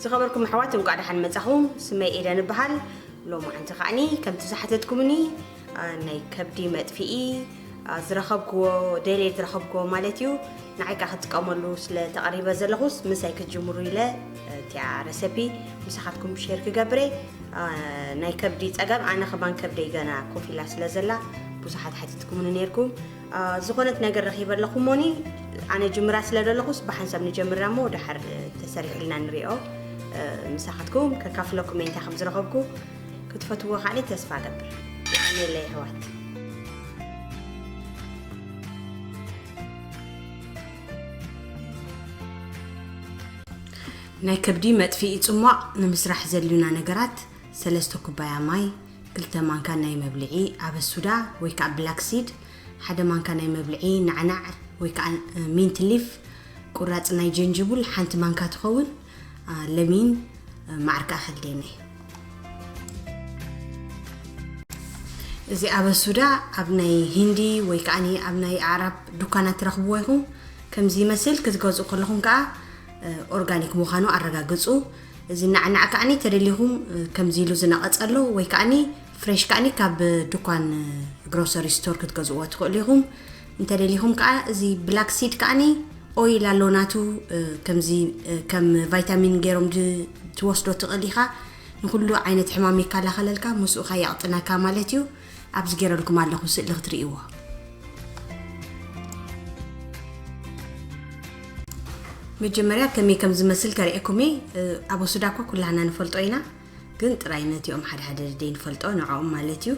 ዝኸበርኩም ኣሕዋት፣ እንቋዕ ደሓን መጻኹም። ስመይ ኤደን እበሃል። ሎማዓንቲ ከዓኒ ከምቲ ዝሓተትኩምኒ፣ አ፣ ናይ ከብዲ መጥፍኢ፣ አ፣ ዝረኸብክዎ፣ ደልየ ዝረኸብክዎ ማለት እዩ፣ ንዓይ ከኣ ክትጥቀመሉ ስለ ተቐሪበ ዘለኹስ፣ ምሳይ ክትጅምሩ ኢለ፣ አ፣ እቲኣ ረሰፒ ምሳኻትኩም ሼር ክገብር እየ። አ፣ ናይ ከብዲ ጸገም፣ ኣነ ከማን ከብደይ ገና ኮፍ ኢላ ስለ ዘላ፣ ብዙሓት ሓቲትኩምኒ ነይርኩም። አ፣ ዝኾነት ነገር ረኺበ ኣለኹ እሞኒ፣ ኣነ ጅምራ ስለ ዘለኹስ ብሓንሳብ ንጀምራ እሞ ደሓር፣ እ፣ ተሰሪሑልና ንሪኦ። እ፣ ምሳኻትኩም ከካፍለኩም እየ እንታይ ከም ዝረኸብኩ። ክትፈትዎ ከዓኒ ተስፋ እገብር። የቐንየለይ ኣሕዋት። ናይ ከብዲ መጥፍኢ ጽሟቕ ንምስራሕ ዘድልዩና ነገራት፣ ሰለስተ ኩባያ ማይ፣ ክልተ ማንካ ናይ መብልዒ ኣበሱዳ ወይ ከዓ ብላክ ሲድ፣ ሓደ ማንካ ናይ መብልዒ ናዕናዕ ወይ ከዓ፣ እ፣ ሚንት ሊፍ፣ ቁራጽ ናይ ጀንጅቡል ሓንቲ ማንካ ትኸውን፣ አ፣ ለሚን፣ እ፣ ማዕር ከዓ ከድልየና እዩ። እዚ ኣበሱዳ ኣብ ናይ ሂንዲ ወይ ከዓኒ ኣብ ናይ ኣዕራብ ዱካናት ትረኽብዎ ኢኹም። ከምዚ ይመስል ክትገዝኡ ከለኹም ከዓ፣ እ፣ ኦርጋኒክ ምዃኑ ኣረጋግጹ። እዚ ናዕናዕ ከዓኒ ተደሊኹም፣ እ፣ ከምዚ ኢሉ ዝነቐጸ ኣሎ ወይ ከዓኒ ፍሬሽ ከዓኒ ካብ ዱኳን፣ እ፣ ግሮሰሪ ስቶር ክትገዝእዎ ትኽእሉ ኢኹም። እንተደሊኹም ከዓ እዚ ብላክ ሲድ ከዓኒ ኦይል ኣሎ ናቱ፣ እ፣ ከምዚ፣ እ፣ ከም ቫይታሚን ገይሮም ድ-፣ ትወስዶ ትኽእል ኢኻ። ንኹሉ ዓይነት ሕማም ይከላኸለልካ፣ ምስኡ ኸዓ የቕጥነካ ማለት እዩ። ኣብዚ ገይረልኩም ኣለኹ ስእሊ ክትርእይዎ። መጀመርያ ከመይ ከም ዝመስል ከርእየኩም እየ። እ፣ ኣበሱዳ እኳ ኩላህና ንፈልጦ ኢና፣ ግን ጥራይ ነቲኦም ሓደ ሓደ ደይ ንፈልጦ ንዕኦም ማለት እዩ።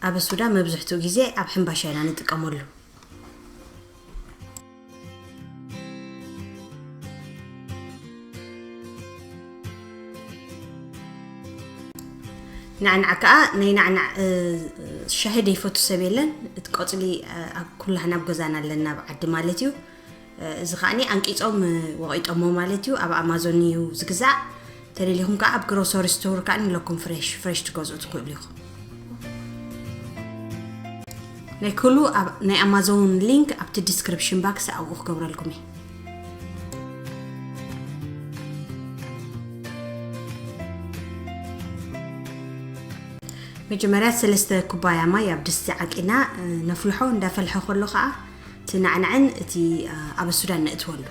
ኣበሱዳ መብዝሕትኡ ግዜ ኣብ ሕምባሻ ኢና ንጥቀመሉ። ናዕናዕ ከኣ ናይ ናዕናዕ፣ እ፣ ሻሂ ደይፈቱ ሰብ የለን። እቲ ቆጽሊ፣ እ፣ ኣብ ኩላህና ኣብ ገዛና ኣለና ኣብ ዓዲ ማለት እዩ። እ፣ እዚ ከኣኒ ኣንቂጾም፣ እ፣ ወቒጦሞ ማለት እዩ። ኣብ ኣማዞን እዩ ዝግዛእ። ተደሊኹም ከኣ ኣብ ግሮሰሪ ስቶር ከኣ ንለኩም ፍሬሽ፣ ፍሬሽ ትገዝኡ ትኽእሉ ኢኹም። ናይ ኩሉ ኣብ፣ ናይ ኣማዞን ሊንክ ኣብቲ ዲስክሪፕሽን ባክስ ኣብኡ ክገብረልኩም እየ። መጀመርያ ሰለስተ ኩባያ ማይ ኣብ ድስቲ ዓቂና፣ እ፣ ነፍልሖ። እንዳፈልሐ ከሎ ከኣ እቲ ናዕናዕን እቲ፣ እ፣ ኣበሱዳን ነእትወሉ።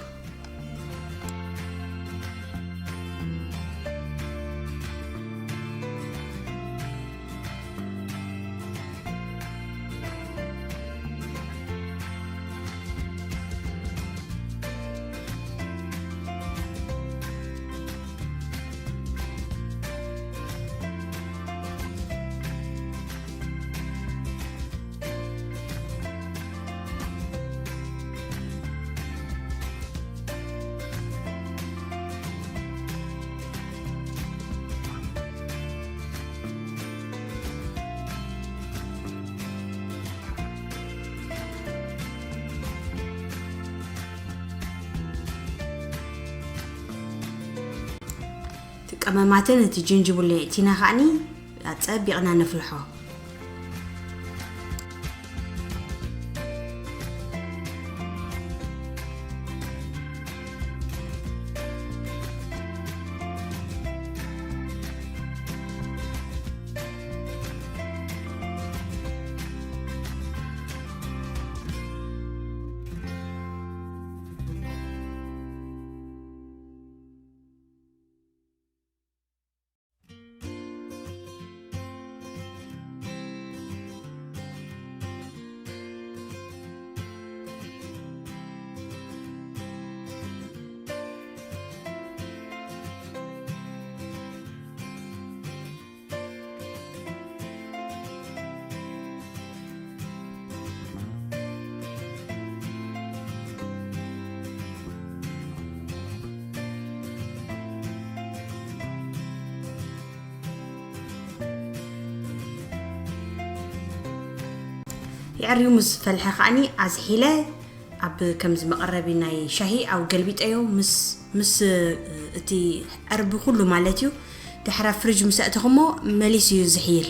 እቲ ቀመማትን እቲ ጅንጅብለ የእቲና ከዓኒ ኣጸቢቕና ነፍልሖ። የዕርዩ ምስ ፈልሐ ከዓኒ ኣዝሒለ ኣብ ከምዚ መቐረቢ ናይ ሻሂ ኣብ ገልቢጠዮ ምስ፣ ምስ እቲ ዕርቢ ኩሉ ማለት እዩ። ድሕራ ፍሪጅ ምስ ኣእተኹሞ መሊሱ እዩ ዝሕይል።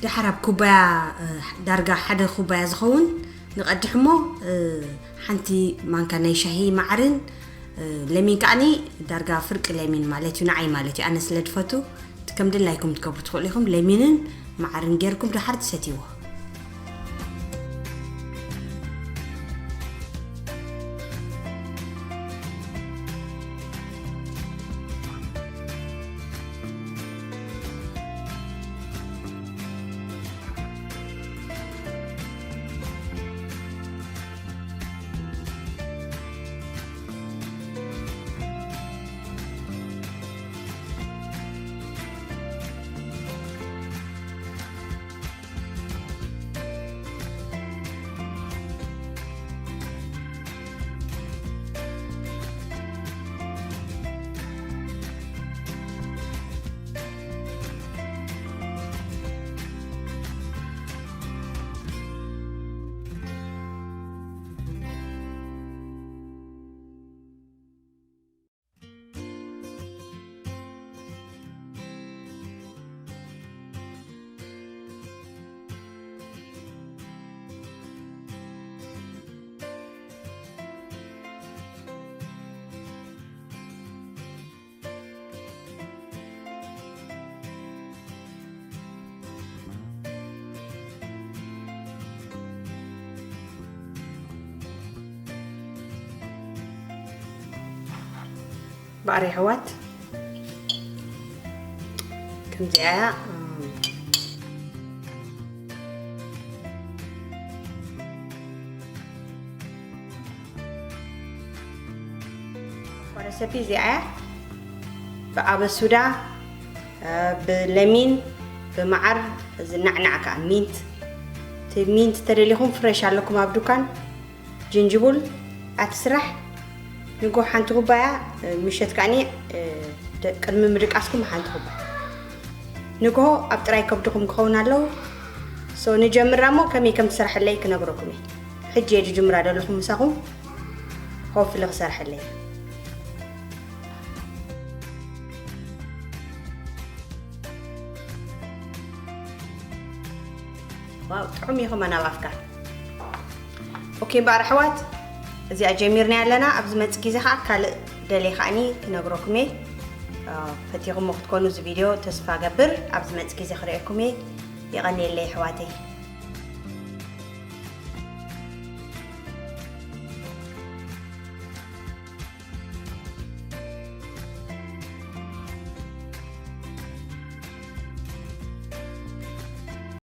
ድሓር ኣብ ኩባያ ዳርጋ ሓደ ኩባያ ዝኸውን ንቐድሕ እሞ ሓንቲ ማንካ ናይ ሻሂ ማዓርን ለሚን ከዓኒ ዳርጋ ፍርቂ ለሚን ማለት እዩ፣ ንዓይ ማለት እዩ። ኣነ ስለ ድፈቱ ከም ድላይኩም ትገብሩ ትኽእሉ ኢኹም። ለሚንን ማዓርን ጌርኩም ድሓር ትሰትይዎ። ባዕሪ ኣሕዋት ከምዚኣ እያ። ቋረሰፒ እዚኣ እያ። ብኣበሱዳ፣ ብለሚን፣ ብመዓር ዝናዕናዕ ከዓ ሚንት። እቲ ሚንት ተደሊኹም ፍሬሽ ኣለኩም ኣብ ዱካን። ጅንጅቡል ኣቲ ስራሕ ንጎ ሓንቲ ኩባያ፣ ምሸት ከዓኒ ቅድሚ ምድቃስኩም ሓንቲ ኩባያ። ንግሆ ኣብ ጥራይ ከብድኹም ክኸውን ኣለዉ። ሶ ንጀምራ እሞ ከመይ ከም ትሰርሐለይ ክነግረኩም እየ። ሕጂ እየ ዝጅምራ ዘለኹ ምሳኹም። ሆፍሊ ክሰርሐለይ። ዋው ጥዑም እዩ ከማን ኣብ ኣፍካ። ኦኬ እምበኣር ኣሕዋት እዚኣ ጀሚርና ኣለና። ኣብ ዝመጽእ ግዜ ከዓ ካልእ ደልየ ከዓኒ ክነግረኩም እየ። ፈቲኹሞ ክትኮኑ እዚ ቪድዮ ተስፋ ገብር። ኣብ ዝመጽእ ግዜ ክርእየኩም እየ። የቐንየለይ ኣሕዋተይ።